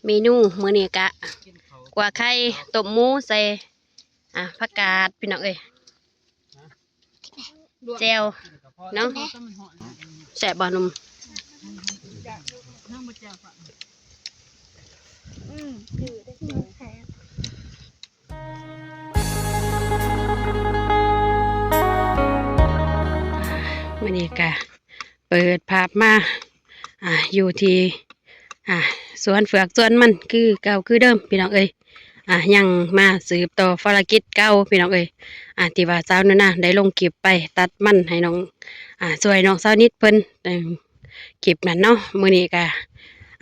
ເມນູມື້ນີ້ກະ ຂົ້ວໄຂ່ ຕົ້ມໝູ ໃສ່ ອ່າ ຜັກກາດ ພີ່ນ້ອງເອີຍ ແຈ່ວເນາະ. ແຊບບໍ່ໜຸ່ມ? ມື້ນີ້ກະເປີດພາບມາ ອ່າ ຢູ່ທີ່ ອ່າ ສວນເຝືອກສວນມັນຄືເກົ່າຄືເດີມ ພີ່ນ້ອງເອີຍ. ອ່າ ຍັງມາສືບຕໍ່ພາລະກິດເກົ່າ ພີ່ນ້ອງເອີຍ ອ່າ ທີ່ວ່າສາວໜູນາໄດ້ລົງຄລິບໄປຕັດມັນໃຫ້ນ້ອງ ອ່າ ຊ່ວຍນ້ອງສາວນິດເພິ່ນ ເອີ ຄລິບນັ້ນເນາະ. ມື້ນີ້ກະ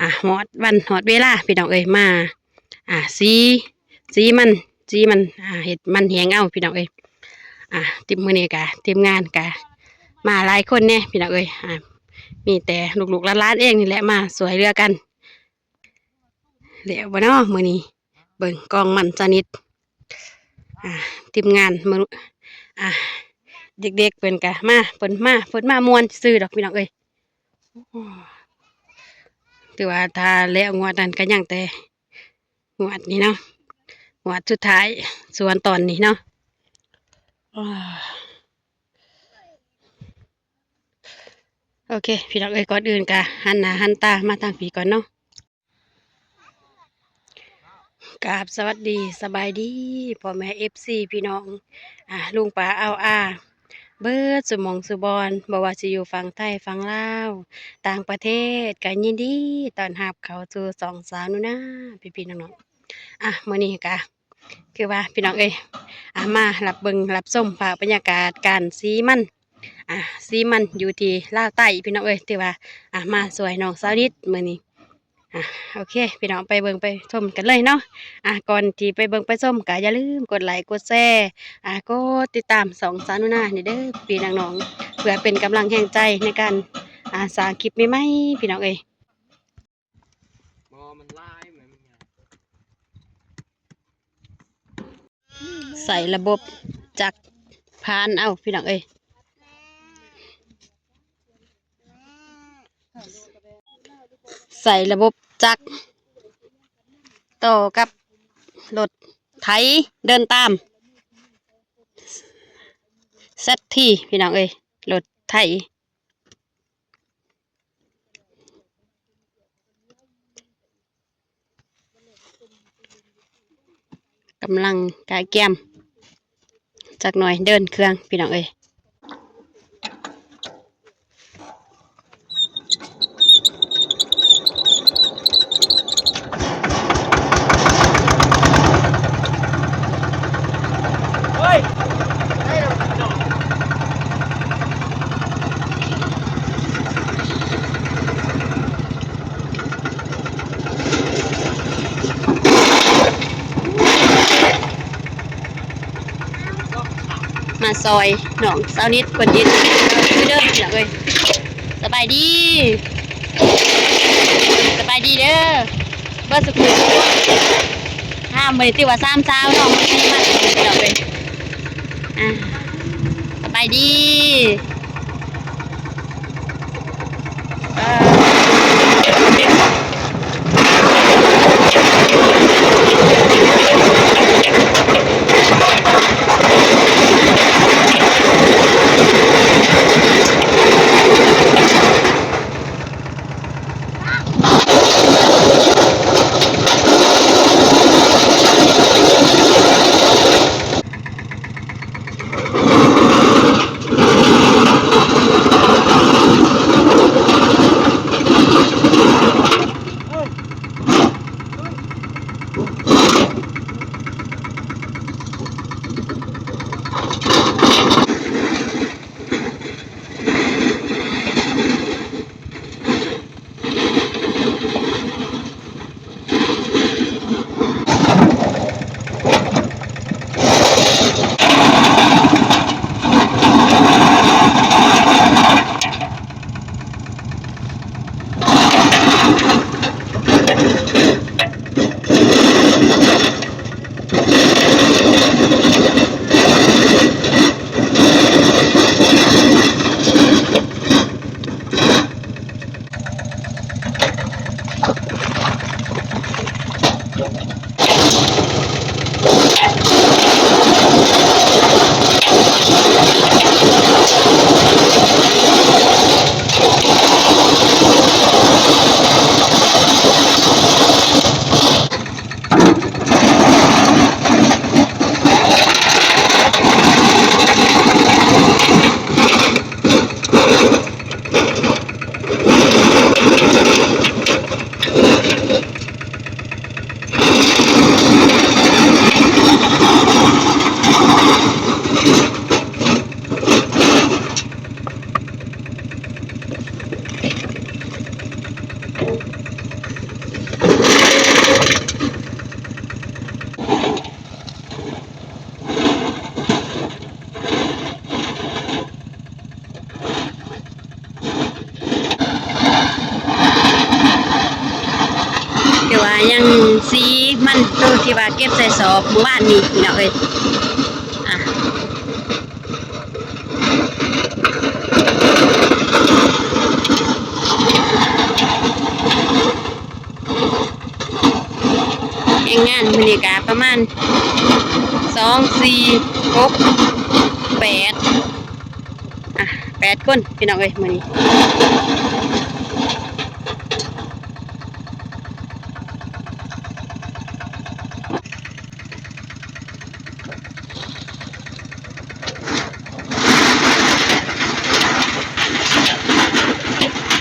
ອ່າ ຮອດວັນຮອດເວລາ ພີ່ນ້ອງເອີຍ ມາ ອ່າ ສີ ສີມັນ ສີມັນ ອ່າ ເຮັດມັນແຫ້ງເອົາ ພີ່ນ້ອງເອີຍ. ອ່າ ທີມ ມື້ນີ້ກະທີມງານກະມາຫຼາຍຄົນແດ່ ພີ່ນ້ອງເອີຍ. ອ່າ ມີແຕ່ລູກໆຫຼານໆເອງນີ້ແຫຼະມາຊ່ວຍເຫຼືອກັນ. ແລ້ວບໍ່ນໍມື້ນີ້? ເບິ່ງກອງມັນສະໜິດ ອ່າ ທີມງານມື້ ອ່າ ເດັກໆເພິ່ນກະມາ ເພິ່ນມາ ເພິ່ນມາມ່ວນຊື່ດອກ ພີ່ນ້ອງເອີຍ. ຖືວ່າຖ້າແລ້ວງວດນັ້ນກະຍັງແຕ່ງວດນີ້ເນາະ ງວດສຸດທ້າຍສວນຕອນນີ້ເນາະ. ໂອເຄ ພີ່ນ້ອງເອີຍ ກ່ອນອື່ນກະຫັນໜ້າຫັນຕາມາທາງພີ້ກ່ອນເນາະ. ກາບສະຫວັດດີ ສະບາຍດີ ພໍ່ແມ່ເອັຟຊີ ພີ່ນ້ອງ ອ່າ ລຸງປ້າອາວອາ ເບິດສູ່ໝ່ອງສູ່ບ່ອນ ບໍ່ວ່າຊິຢູ່ຝັ່ງໄທ ຝັ່ງລາວ ຕ່າງປະເທດ ກະຍິນດີຕ້ອນຮັບເຂົ້າສູ່ຊ່ອງສາວໜູນາ ພີ່ໆນ້ອງໆ. ອ່າ ມື້ນີ້ກະ ຄືວ່າ ພີ່ນ້ອງເອີຍ ອ່າ ມາຮັບເບິ່ງຮັບຊົມພາບບັນຍາກາດການສີມັນ ອ່າ ສີມັນຢູ່ທີ່ລາວໃຕ້ ພີ່ນ້ອງເອີຍ. ຖືວ່າ ອ່າ ມາຊ່ວຍນ້ອງສາວນິດມື້ນີ້. ອ່າ ໂອເຄ ພີ່ນ້ອງ ໄປເບິ່ງໄປຊົມກັນເລີຍເນາະ. ອ່າ ກ່ອນທີ່ໄປເບິ່ງໄປຊົມ ກະຢ່າລືມກົດໄລກົດແຊ ອ່າ ກົດຕິດຕາມຊ່ອງສາວໜູນານີ້ເດີ ພີ່ນ້ອງໆ ເພື່ອເປັນກຳລັງແຮງໃຈໃນການ ອ່າ ສ້າງຄລິບໃໝ່ໆ ພີ່ນ້ອງເອີຍ. ບໍ່ ມັນຫຼາຍ ມັນ ໃຊ້ລະບົບຈັກຜ່ານເອົາ ພີ່ນ້ອງເອີຍ ໃຊ້ລະບົບຈັກຕໍ່ກັບລົດໄຖເດີນຕາມ ແຊັດທີ ພີ່ນ້ອງເອີຍ ລົດໄຖ ກຳລັງກະກຽມ ຈັກໜ່ອຍເດີນເຄື່ອງ ພີ່ນ້ອງເອີຍ. ມາຊ່ອຍນ້ອງສາວນິດເພິ່ນເຮັດເດີ ພີ່ນ້ອງເອີຍ. ສະບາຍດີ ສະບາຍດີເດີ ເບິດສຸກຄົນ. ອ່າ ມື້ນີ້ຖືວ່າສາມສາວເນາະ ມື້ນີ້ມາ ພີ່ນ້ອງເອີຍ. ອ່າ ສະບາຍດີ. ມາ ສີມັນໂຕທີ່ວ່າເກັບໃສ່ສອບມື້ວານນີ້ພີ່ນ້ອງເອີຍ. ອ່ະ ແຮງງານມື້ນີ້ກະປະມານສອງ ສີ່ ຫົກ ແປດ ອ່ະ ແປດຄົນພີ່ນ້ອງເອີຍມື້ນີ້.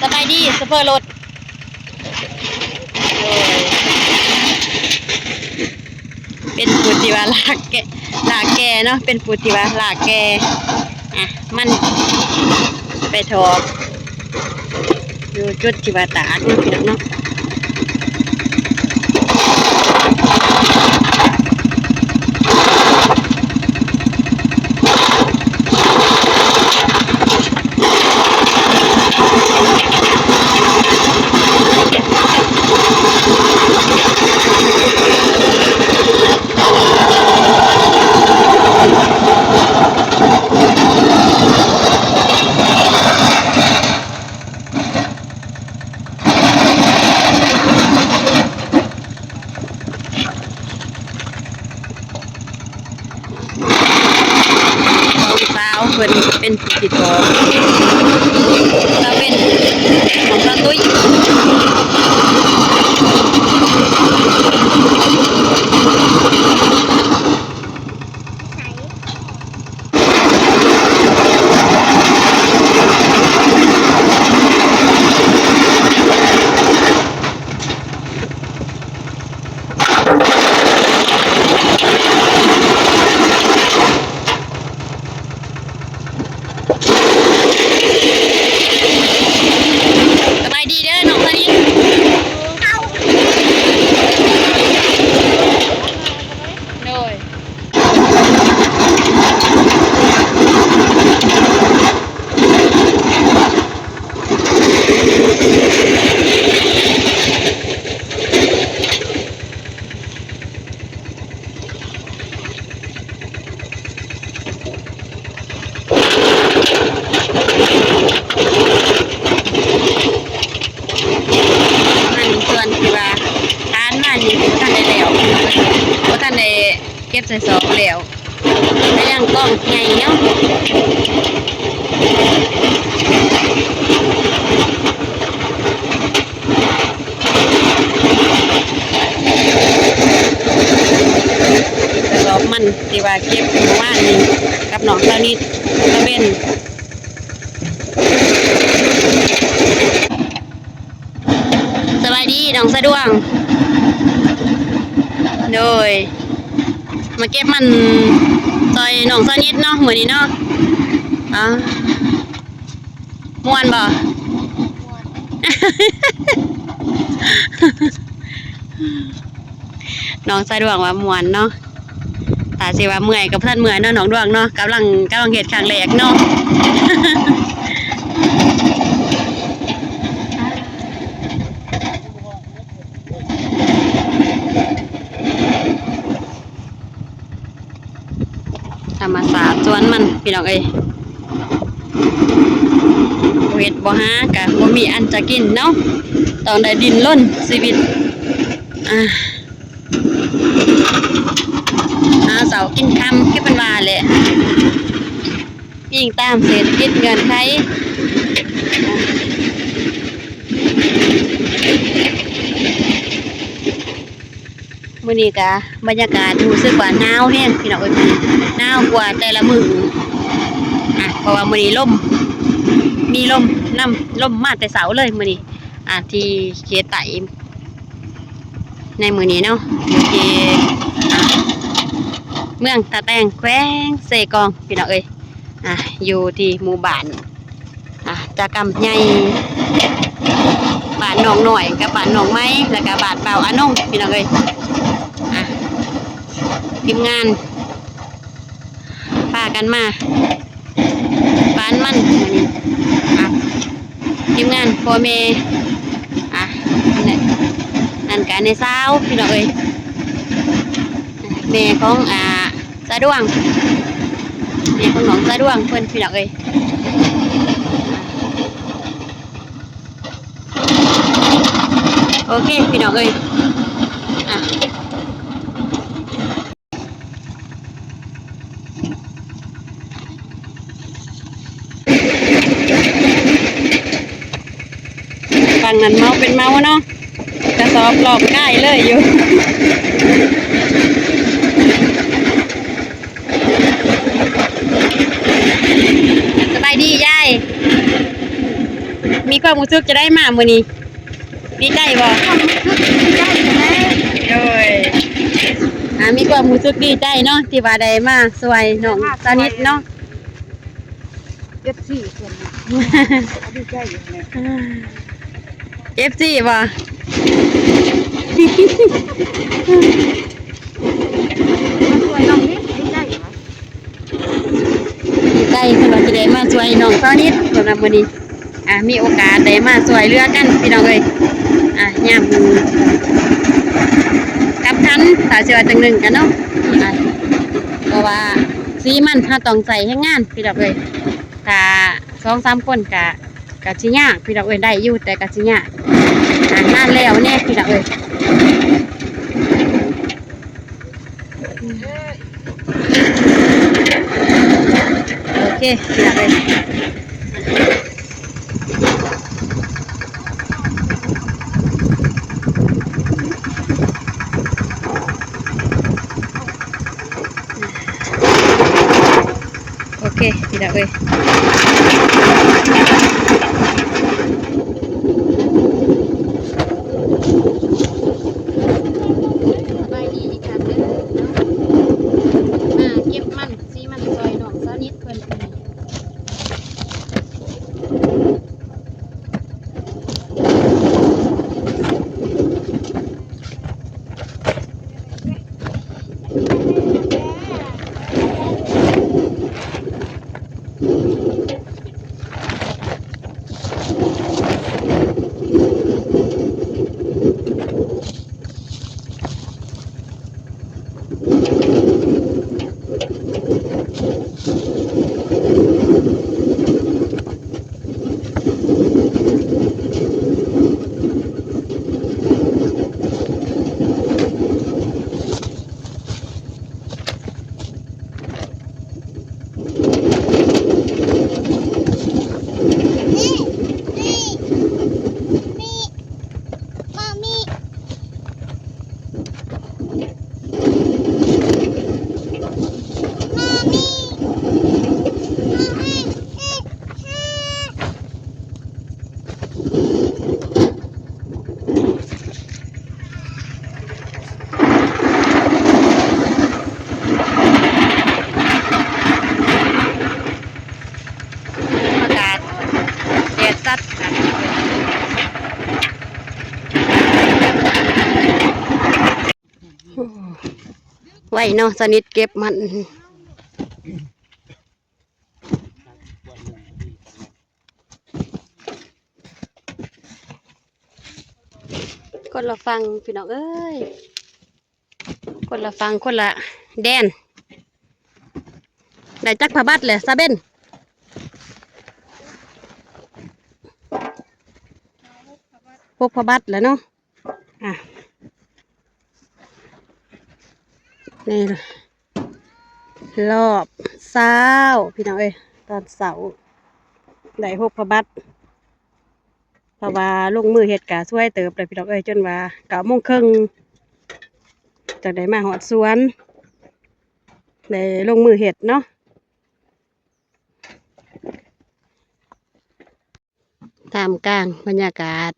ສະບາຍດີໂຊເຟີລົດ. ໂດຍ ເປັນຜູ້ທີ່ວ່າລາກແກ່ ລາກແກ່ເນາະ ເປັນຜູ້ທີ່ວ່າລາກແກ່ ອ່ະ ມັນໄປຖອກຢູ່ຈຸດທີ່ວ່າຕາກເນາະ ພີ່ນ້ອງເນາະ. ນ້ອງສາວເພິ່ນເປັນຜູ້ຕິດຕໍ່ ລາວເປັນຂອງສາວຕຸ້ຍ. ສະບາຍດີເດີນ້ອງສະໜິດ. ໂດຍ. ອັນສ່ວນທີ່ວ່າຜ່ານມານີ້ບໍ່ທັນໄດ້ແລ້ວ ບໍ່ທັນໄດ້ເກັບໃສ່ສອບແລ້ວ ກະຍັງກອງໃຫຍ່ເນາະ. ສອບມັນທີ່ວ່າເກັບມື້ວານນີ້ກັບນ້ອງສາວນິດຕາເວັນ. ສະບາຍດີນ້ອງສະດວງ. ໂດຍ ມາເກັບມັນຊ່ອຍນ້ອງສາວນິດເນາະ ມື້ນີ້ເນາະ. ອ່າ ມ່ວນບໍ່? ນ້ອງສາວດວງວ່າມ່ວນເນາະ. ຖ້າຊິວ່າເມື່ອຍກໍບໍ່ທັນເມື່ອຍເນາະ ນ້ອງດວງເນາະ ກຳລັງ ກຳລັງເຮັດຄັ້ງແລກເນາະ. ທຳມະຊາດສວນມັນພີ່ນ້ອງເອີຍ ບໍ່ເຮັດບໍ່ຫາກະບໍ່ມີອັນຈະກິນເນາະ ຕ້ອງໄດ້ດີ້ນລົນຊີວິດ ອ່າ ຫາເຊົ້າກິນຄ່ຳ ຄືເພິ່ນວ່າແຫຼະ ອີງຕາມເສດຖະກິດເງື່ອນໄຂ. ມື້ນີ້ກະບັນຍາກາດຮູ້ສຶກວ່າໜາວແຮງພີ່ນ້ອງເອີຍ ໜາວກວ່າແຕ່ລະມື້ ອ່າ ເພາະວ່າມື້ນີ້ລົມ ມີລົມນຳ ລົມມາແຕ່ເຊົ້າເລີຍມື້ນີ້ ອ່າ ທີ່ເຂດໃຕ້ ໃນມື້ນີ້ເນາະ ຢູ່ທີ່ ອ່າ ເມືອງທ່າແຕງ ແຂວງເຊກອງ ພີ່ນ້ອງເອີຍ ອ່າ ຢູ່ທີ່ໝູ່ບ້ານ ອ່າ ຈາກຳໃຫຍ່ ບ້ານໜອງນ້ອຍ ກັບບ້ານໜອງໄມ້ ແລ້ວກະບ້ານບ່າວອານົງ ພີ່ນ້ອງເອີຍ ອ່າ ທີມງານ ພາກັນມາປານມັນມື້ນີ້ ອ່ະ ທີມງານພໍ່ແມ່ ອ່ະ ນັ້ນ ກະແມ່ສາວພີ່ນ້ອງເອີຍ ແມ່ຂອງ ອ່າ ສາວດວງ ແມ່ຂອງນ້ອງສາວດວງເພິ່ນພີ່ນ້ອງເອີຍ. ໂອເຄພີ່ນ້ອງເອີຍ ອ່ະ ຝັ່ງນັ້ນເມົາເປັນເມົາເນາະ ກະສອບຫຼອກກາຍເລີຍຢູ່. ສະບາຍດີຍາຍ ມີຄວາມຮູ້ສຶກຈັ່ງໃດມາມື້ນີ້? ດີໃຈບໍ່? ຄວາມຮູ້ສຶກດີໃຈແຫຼະ ໂດຍ ອ່າ ມີຄວາມຮູ້ສຶກດີໃຈເນາະ ທີ່ວ່າໄດ້ມາຊ່ວຍນ້ອງສາວນິດເນາະ ເອັຟຊີເພິ່ນ ດີໃຈຢູ່ແຫຼະ ເອັຟຊີບໍ່? ມາຊ່ວຍນ້ອງນິດ ດີໃຈຫວາ? ໃກ້ເພິ່ນວ່າຊິໄດ້ມາຊ່ວຍນ້ອງສາວນິດ ສຳລັບມື້ນີ້ ອ່າ ມີໂອກາດໄດ້ມາຊ່ວຍເຫຼືອກັນພີ່ນ້ອງເອີຍ ອ່າ ຍາມຄັບຂັນ ຖ້າຊິວ່າຈັ່ງໜຶ່ງກັນເນາະ ອ່າ ເພາະວ່າສີມັນເຮົາຕ້ອງໃຊ້ແຮງງານພີ່ນ້ອງເອີຍ ຖ້າສອງສາມຄົນກະ ກະຊິຍາກພີ່ນ້ອງເອີຍ ໄດ້ຢູ່ແຕ່ກະຊິຍາກ ອ່າ ງານແລ້ວແດ່ພີ່ນ້ອງເອີຍ. ໂອເຄພີ່ນ້ອງເອີຍ ໂອເຄພີ່ນ້ອງເອີຍ ສະບາຍດີອີກຄັ້ງເດີ ມາເກັບມັນ ສີມັນຊ່ອຍນ້ອງສາວນິດເພິ່ນ. ອາກາດແດດຈັດ ໄວເນາະ ສາວນິດເກັບມັນ. ຄົນລະຝັ່ງພີ່ນ້ອງເອີຍ ຄົນລະຝັ່ງຄົນລະແດນ. ໄດ້ຈັກພະບັດແຫຼະສາວເບັນ? ຫົກພະບັດແຫຼະເນາະ. ອ່ະ ນີ້ລອບເຊົ້າພີ່ນ້ອງເອີຍ ຕອນເຊົ້າໄດ້ຫົກພະບັດ ເພາະວ່າລົງມືເຮັດກະສວຍເຕີບແລ້ວພີ່ນ້ອງເອີຍ ຈົນວ່າເກົ້າໂມງເຄິ່ງຈັ່ງໄດ້ມາຮອດສວນ ໄດ້ລົງມືເຮັດເນາະ. ທ່າມກາງບັນຍາກາດ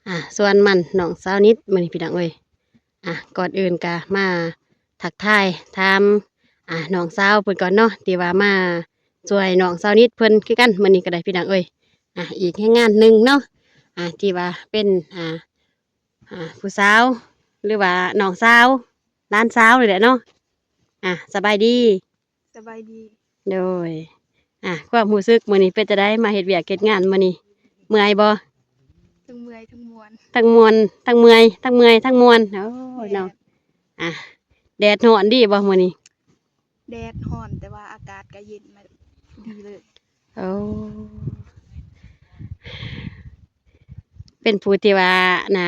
ອ່າ ສວນມັນນ້ອງສາວນິດມື້ນີ້ພີ່ນ້ອງເອີຍ. ອ່າ ກ່ອນອື່ນກະມາທັກທາຍຖາມ ອ່າ ນ້ອງສາວເພິ່ນກ່ອນເນາະ ທີ່ວ່າມາຊ່ວຍນ້ອງສາວນິດເພິ່ນຄືກັນມື້ນີ້ກະໄດ້ພີ່ນ້ອງເອີຍ. ອ່າ ອີກແຮງງານໜຶ່ງເນາະ ອ່າ ທີ່ວ່າເປັນ ອ່າ ອ່າ ຜູ້ສາວ ຫຼືວ່ານ້ອງສາວ ຫຼານສາວນີ້ແຫຼະເນາະ. ອ່າ ສະບາຍດີ. ສະບາຍດີ. ໂດຍ ອ່າ ຄວາມຮູ້ສຶກມື້ນີ້ເປັນຈັ່ງໃດ ມາເຮັດວຽກເຮັດງານມື້ນີ້ ເມື່ອຍບໍ່? ທັງເມື່ອຍທັງມ່ວນ. ທັງມ່ວນ ທັງເມື່ອຍ ທັງເມື່ອຍ ທັງມ່ວນ. ໂອ້ຍເນາະ ແມ່ນ. ອ່ະ ແດດຮ້ອນດີບໍ່ມື້ນີ້? ແດດຮ້ອນ ແຕ່ວ່າອາກາດກໍເຢັນ ດີເລີຍ. ໂອ້ ເປັນຜູ້ທີ່ວ່າ ນາ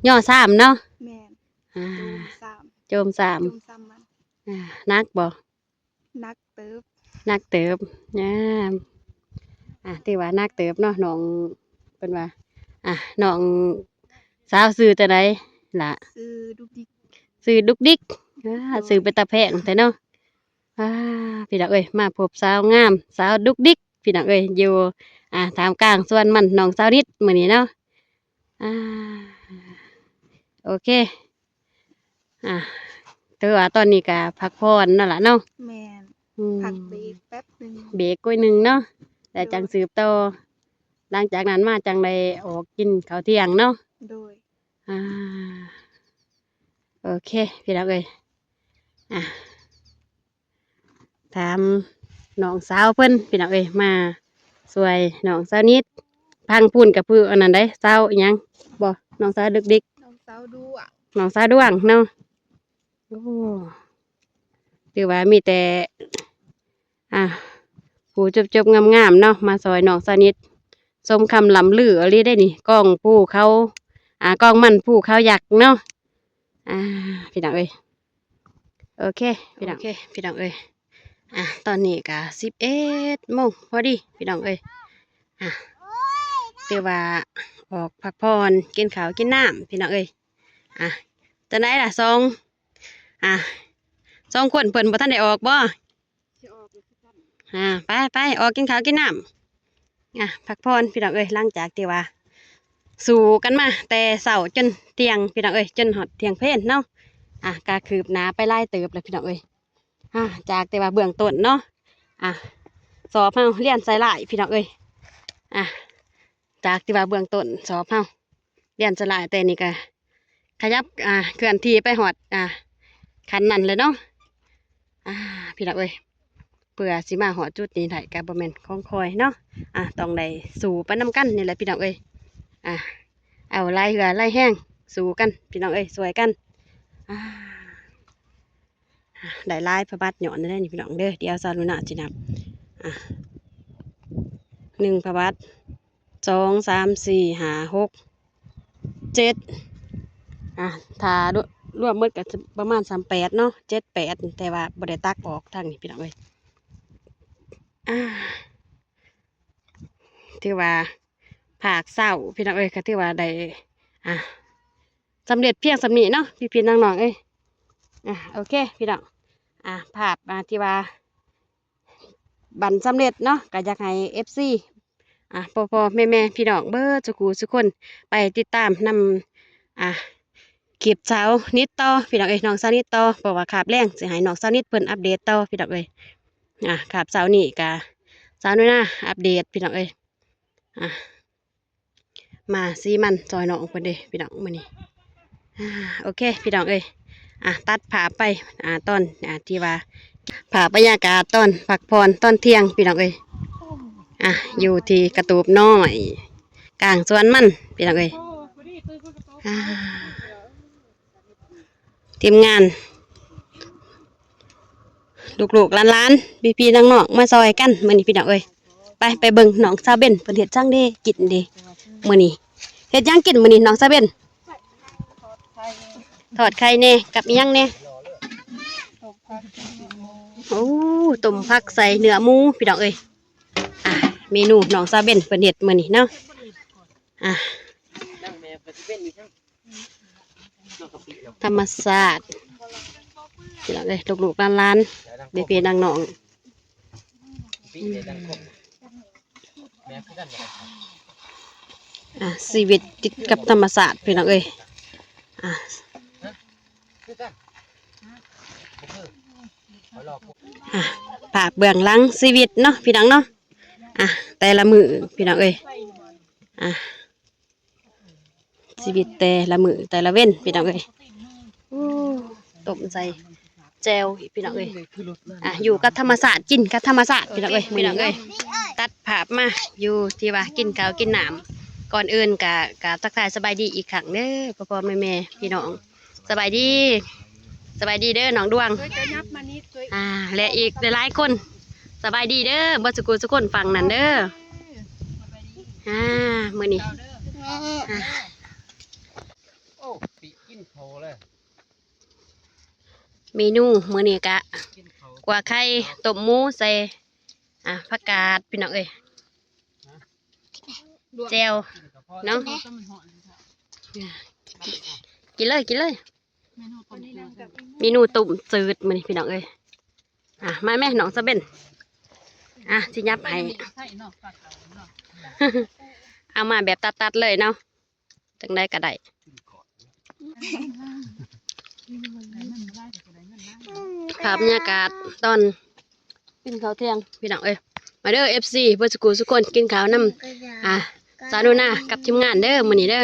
ຍໍຊາມເນາະ. ແມ່ນ. ອ່າ ໂຈມຊາມ ໂຈມຊາມ ໂຈມຊາມມັນ. ອ່າ ໜັກບໍ່? ໜັກເຕີບ ໜັກເຕີບ. ອ່າ ອ່າ ຖືວ່າໜັກເຕີບເນາະ ນ້ອງເພິ່ນວ່າ. ອ່າ ນ້ອງສາວຊື່ຈັ່ງໃດລະ? ຊື່ດຸກດິກ ຊື່ດຸກດິກ. ອ່າ ດຸກດິກ ຊື່ເປັນຕາແພງແທ້ເນາະ. ອ່າ ພີ່ນ້ອງເອີຍ ມາພົບສາວງາມ ສາວດຸກດິກ ພີ່ນ້ອງເອີຍ ຢູ່ ອ່າ ທ່າມກາງສວນມັນນ້ອງສາວນິດມື້ນີ້ເນາະ. ອ່າ ໂອເຄ ອ່າ ຖືວ່າຕອນນີ້ກະພັກຜ່ອນນັ້ນລະເນາະ. ແມ່ນ. ອືມ ພັກເບຣກແປັບໜຶ່ງ ເບຣກກ່ອຍໜຶ່ງເນາະ ແລ້ວ ໂດຍ ຈັ່ງສືບຕໍ່. ຫຼັງຈາກນັ້ນມາຈັ່ງໄດ້ອອກກິນເຂົ້າທ່ຽງເນາະ. ໂດຍ. ອ່າ ໂອເຄ ພີ່ນ້ອງເອີຍ ອ່າ ຖາມນ້ອງສາວເພິ່ນ ພີ່ນ້ອງເອີຍ ມາຊ່ວຍນ້ອງສາວນິດ. ທາງພຸ້ນກະຜູ້ອັນນັ້ນເດ້ ສາວອີ່ຫຍັງບໍ່ ນ້ອງສາວດຸກດິກ? ນ້ອງສາວດວງ ນ້ອງສາວດວງເນາະ. ໂອ້ ຖືວ່າມີແຕ່ ອ່າ ຜູ້ຈົບໆງາມໆເນາະ ມາຊ່ອຍນ້ອງສາວນິດ. ສົມຄຳລ່ຳລືອີ່ຫຼີເດ້ນີ້ ກ້ອງພູເຂົາ ອ່າ ກ້ອງມັນພູເຂົາຍັກເນາະ. ອ່າ ພີ່ນ້ອງເອີຍ ໂອເຄ ພີ່ນ້ອງ ໂອເຄ ພີ່ນ້ອງເອີຍ. ອ່າ ຕອນນີ້ກະສິບເອັດໂມງພໍດີ ພີ່ນ້ອງເອີຍ. ອ່າ ຖືວ່າອອກພັກຜ່ອນ ກິນເຂົ້າກິນນ້ຳ ພີ່ນ້ອງເອີຍ. ອ່າ ຈັ່ງໃດລະ ສອງ ອ່າ ສອງຄົນເພິ່ນບໍ່ທັນໄດ້ອອກບໍ່? ຊິອອກຢູ່ຄືກັນ. ອ່າ ໄປໆ ອອກກິນເຂົ້າກິນນ້ຳ ອ່າ ພັກຜ່ອນ ພີ່ນ້ອງເອີຍ. ຫຼັງຈາກທີ່ວ່າສູ້ກັນມາແຕ່ເຊົ້າຈົນທ່ຽງ ພີ່ນ້ອງເອີຍ ຈົນຮອດທ່ຽງເພນເນາະ. ອ່າ ກະຄືບໜ້າໄປຫຼາຍເຕີບແລ້ວ ພີ່ນ້ອງເອີຍ. ອ່າ ຈາກທີ່ວ່າເບື້ອງຕົ້ນເນາະ ອ່າ ສອບເຮົາລຽນໃສ່ຫຼາຍ ພີ່ນ້ອງເອີຍ. ອ່າ ຈາກທີ່ວ່າເບື້ອງຕົ້ນສອບເຮົາລຽນສະຫຼາຍ ແຕ່ນີ້ກະຂະຫຍັບ ອ່າ ເຄື່ອນທີ່ໄປຮອດ ອ່າ ຂັ້ນນັ້ນແຫຼະເນາະ. ອ່າ ພີ່ນ້ອງເອີຍ ເພື່ອຊິມາຮອດຈຸດນີ້ໄດ້ກະບໍ່ແມ່ນຂອງຂ້ອຍເນາະ. ອ່າ ຕ້ອງໄດ້ສູ້ໄປນຳກັນນີ້ແຫຼະ ພີ່ນ້ອງເອີຍ. ອ່າ ເອົາຫຼາຍເຫື່ອຫຼາຍແຮງສູ້ກັນ ພີ່ນ້ອງເອີຍ ຊ່ວຍກັນ. ອ່າ ໄດ້ຫຼາຍພະບາດຍ້ອນແລ້ວນີ້ ພີ່ນ້ອງເດີ. ດຽວສາວໜູນາຊິນັບ ອ່າ ໜຶ່ງພະບາດ ສອງ ສາມ ສີ່ ຫ້າ ຫົກ ເຈັດ ອ່າ ຖ້າລວມໝົດກໍປະມານຊຳແປດເນາະ ເຈັດ ແປດ ແຕ່ວ່າບໍ່ໄດ້ຕັກອອກທາງນີ້ ພີ່ນ້ອງເອີຍ. ອ່າ ຖືວ່າພາກເຊົ້າ ພີ່ນ້ອງເອີຍ ກໍຖືວ່າໄດ້ ອ່າ ສຳເລັດພຽງສ່ຳນີ້ເນາະ ພີ່ໆນ້ອງໆເອີຍ. ອ່າ ໂອເຄ ພີ່ນ້ອງ ອ່າ ພາບ ອ່າ ທີ່ວ່າບັ້ນສຳເລັດເນາະ ກໍຢາກໃຫ້ເອັຟຊີ ອ່າ ພໍ່ໆແມ່ໆ ພີ່ນ້ອງເບິດສູ່ຄູ່ສູ່ຄົນ ໄປຕິດຕາມນຳ ອ່າ ຄລິບສາວນິດຕໍ່ ພີ່ນ້ອງເອີຍ ນ້ອງສາວນິດຕໍ່ ເພາະວ່າຄາບແລງຊິໃຫ້ນ້ອງສາວນິດເພິ່ນອັບເດດຕໍ່ ພີ່ນ້ອງເອີຍ. ອ່າ ຄາບເຊົ້ານີ້ກໍສາວໜູນາອັບເດດ ພີ່ນ້ອງເອີຍ. ອ່າ ມາສີມັນຊ່ອຍນ້ອງເພິ່ນເດ້ພີ່ນ້ອງມື້ນີ້. ອ່າ ໂອເຄພີ່ນ້ອງເອີຍ ອ່າ ຕັດພາບໄປ ອ່າ ຕອນ ອ່າ ທີ່ວ່າ ພາບບັນຍາກາດຕອນພັກຜ່ອນຕອນທ່ຽງພີ່ນ້ອງເອີຍ. ອ່າ ຢູ່ທີ່ກະຕູບນ້ອຍ ກາງສວນມັນພີ່ນ້ອງເອີຍ. ອ່າ ທີມງານ ລູກໆຫຼານໆ ພີ່ໆນ້ອງໆ ມາຊ່ອຍກັນມື້ນີ້ພີ່ນ້ອງເອີຍ. ໄປ ໄປເບິ່ງນ້ອງສາວເບັນເພິ່ນເຮັດຫຍັງເດ້ກິນເດ້ມື້ນີ້. ເຮັດຫຍັງກິນມື້ນີ້ນ້ອງສາວເບັນ? ທອດໄຂ່ແດ່ ກັບອີ່ຫຍັງແດ່? ໂອ້ ຕົ້ມຜັກໃສ່ເນື້ອໝູພີ່ນ້ອງເອີຍ. ອ່າ ເມນູນ້ອງສາວເບັນເພິ່ນເຮັດມື້ນີ້ເນາະ. ອ່າ ທຳມະຊາດ ພີ່ນ້ອງເອີຍ ລູກໆຫຼານໆ ພີ່ໆນ້ອງໆ. ອ່າ ຊີວິດຕິດກັບທຳມະຊາດພີ່ນ້ອງເອີຍ. ອ່າ ອ່າ ພາບເບື້ອງຫຼັງຊີວິດເນາະພີ່ນ້ອງເນາະ. ອ່າ ແຕ່ລະມື້ພີ່ນ້ອງເອີຍ ອ່າ ຊີວິດແຕ່ລະມື້ແຕ່ລະເວັນພີ່ນ້ອງເອີຍ. ໂອ້ ຕົ້ມໃສ່ແຈ່ວອີກພີ່ນ້ອງເອີຍ. ອ່າ ຢູ່ກັບທຳມະຊາດ ກິນກັບທຳມະຊາດພີ່ນ້ອງເອີຍ. ມື້ນີ້ເອີຍ ຕັດພາບມາຢູ່ທີ່ວ່າກິນເຂົ້າກິນນ້ຳ ກ່ອນອື່ນກະ ກະທັກທາຍສະບາຍດີອີກຄັ້ງເດີ ພໍ່ໆແມ່ໆພີ່ນ້ອງ ສະບາຍດີ ສະບາຍດີເດີນ້ອງດວງ ເອີຍ ຈະຫຍັບມານິດ ອ່າ ແລະອີກຫຼາຍໆຄົນ ສະບາຍດີເດີ ເບິດສຸຜູ້ສຸຄົນຝັ່ງນັ້ນເດີ ອ່າ ມື້ນີ້ ອ່າ ໂອ້ ປີກິນເຂົ້າແລ້ວ ເມນູມື້ນີ້ກະ ກິນເຂົ້າ ຂົ້ວໄຂ່ ຕົ້ມໝູໃສ່ ອ່າ ຜັກກາດ ພີ່ນ້ອງເອີຍ ແຈ່ວເນາະ ກິນເລີຍ ກິນເລີຍ ເມນູຕົ້ມຈືດມື້ນີ້ພີ່ນ້ອງເອີຍ ອ່າ ມາແມ່ນ້ອງສະເບັນ ອ່າ ຊິຫຍັບໃຫ້ ເອົາມາແບບຕັດໆເລີຍເນາະ ຈັ່ງໃດກໍໄດ້ ພາບບັນຍາກາດຕອນກິນເຂົ້າທ່ຽງພີ່ນ້ອງເອີຍ ມາເດີ ເອັຟຊີ ເບິດສຸຜູ້ສຸຄົນ ກິນເຂົ້ານຳ ອ່າ ສາວໜູນາກັບທີມງານເດີ ມື້ນີ້ເດີ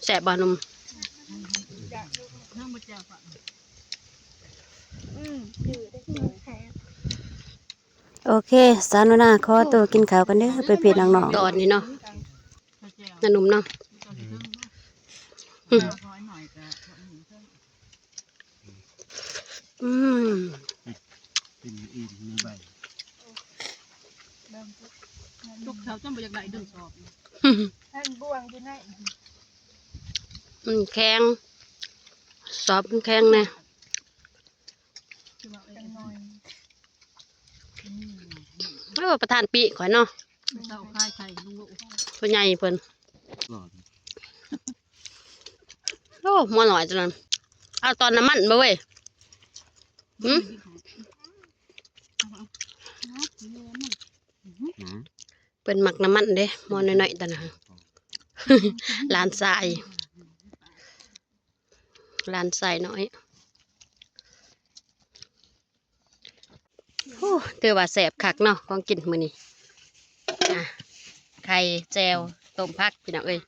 ແຊບບໍ່ໜຸ່ມ? ໂອເຄ ສາວໜູນາຂໍຕົວກິນເຂົ້າກ່ອນເດີ ພີ່ໆນ້ອງໆ ຕອນນີ້ເນາະ ນະໜຸ່ມເນາະ ອືມ ອືມ ກິນອີ່ມໃນໃບ ຈຸກເຂົາຈົນບໍ່ຢາກໄດ້ດຶງສອບ ແມ່ນບ່ວງຢູ່ໃນ ມັນແຂງ ສອບມັນແຂງແດ່ ຈັກໜ້ອຍ ໂອ້ ປະທານປີກຂ້ອຍເນາະ ເຈົ້າຂາຍໄຂ່ລຸງໂລ ຜູ້ໃຫຍ່ເພິ່ນ ໂອ້ ໝໍນ້ອຍຕົວນັ້ນ ເອົາຕອນນ້ຳມັນບໍ່ເວີຍ ຫື ເພິ່ນມັກນ້ຳມັນເດ້ ໝໍນ້ອຍໆຕົວນັ້ນ ຫຼານຊາຍ ຫຼານຊາຍນ້ອຍ. ໂອ້ ຖືວ່າແຊບຄັກເນາະ ຂອງກິນມື້ນີ້ ອ່າ ໄຂ່ ແຈ່ວ ຕົ້ມຜັກ ພີ່ນ້ອງເອີຍ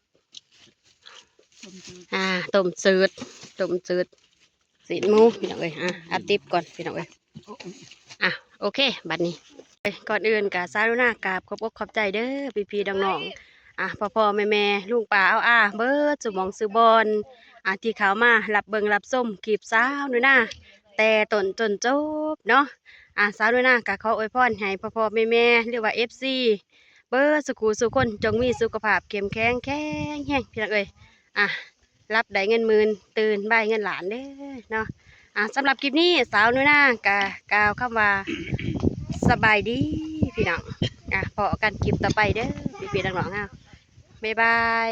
ອ່າ ຕົ້ມຈືດ ຕົ້ມຈືດ ຊີ້ນໝູ ພີ່ນ້ອງເອີຍ ອ່າ ອັດດິບກ່ອນ ພີ່ນ້ອງເອີຍ ອ່າ ໂອເຄ ບັດນີ້ ເອີຍ ກ່ອນອື່ນກະສາວໜູນາກາບຂອບອົກຂອບໃຈເດີ ພີ່ໆນ້ອງໆ ອ່າ ພໍ່ໆແມ່ໆ ລຸງປ້າອາວອາ ເບິດສູ່ໝ່ອງສູ່ບ່ອນ ອ່າ ທີ່ເຂົ້າມາຮັບເບິ່ງຮັບຊົມຄລິບສາວໜູນາ ແຕ່ຕົ້ນຈົນຈົບເນາະ ອ່າ ສາວໜູນາກະຂໍອວຍພອນໃຫ້ພໍ່ໆແມ່ໆ ຫຼືວ່າ ເອັຟຊີ ເບິດສູ່ຜູ້ສູ່ຄົນ ຈົ່ງມີສຸຂະພາບເຂັ້ມແຂງແຂງແຮງ ພີ່ນ້ອງເອີຍ ອ່າ ຫຼັບໄດ້ເງິນໝື່ນ ຕື່ນໄດ້ເງິນລ້ານເດີເນາະ ອ່າ ສຳລັບຄລິບນີ້ ສາວໜູນາກະກ່າວຄຳວ່າ ສະບາຍດີ ພີ່ນ້ອງ ອ່າ ພໍ້ກັນຄລິບຕໍ່ໄປເດີ ພີ່ໆນ້ອງໆເຮົາ ບາຍບາຍ.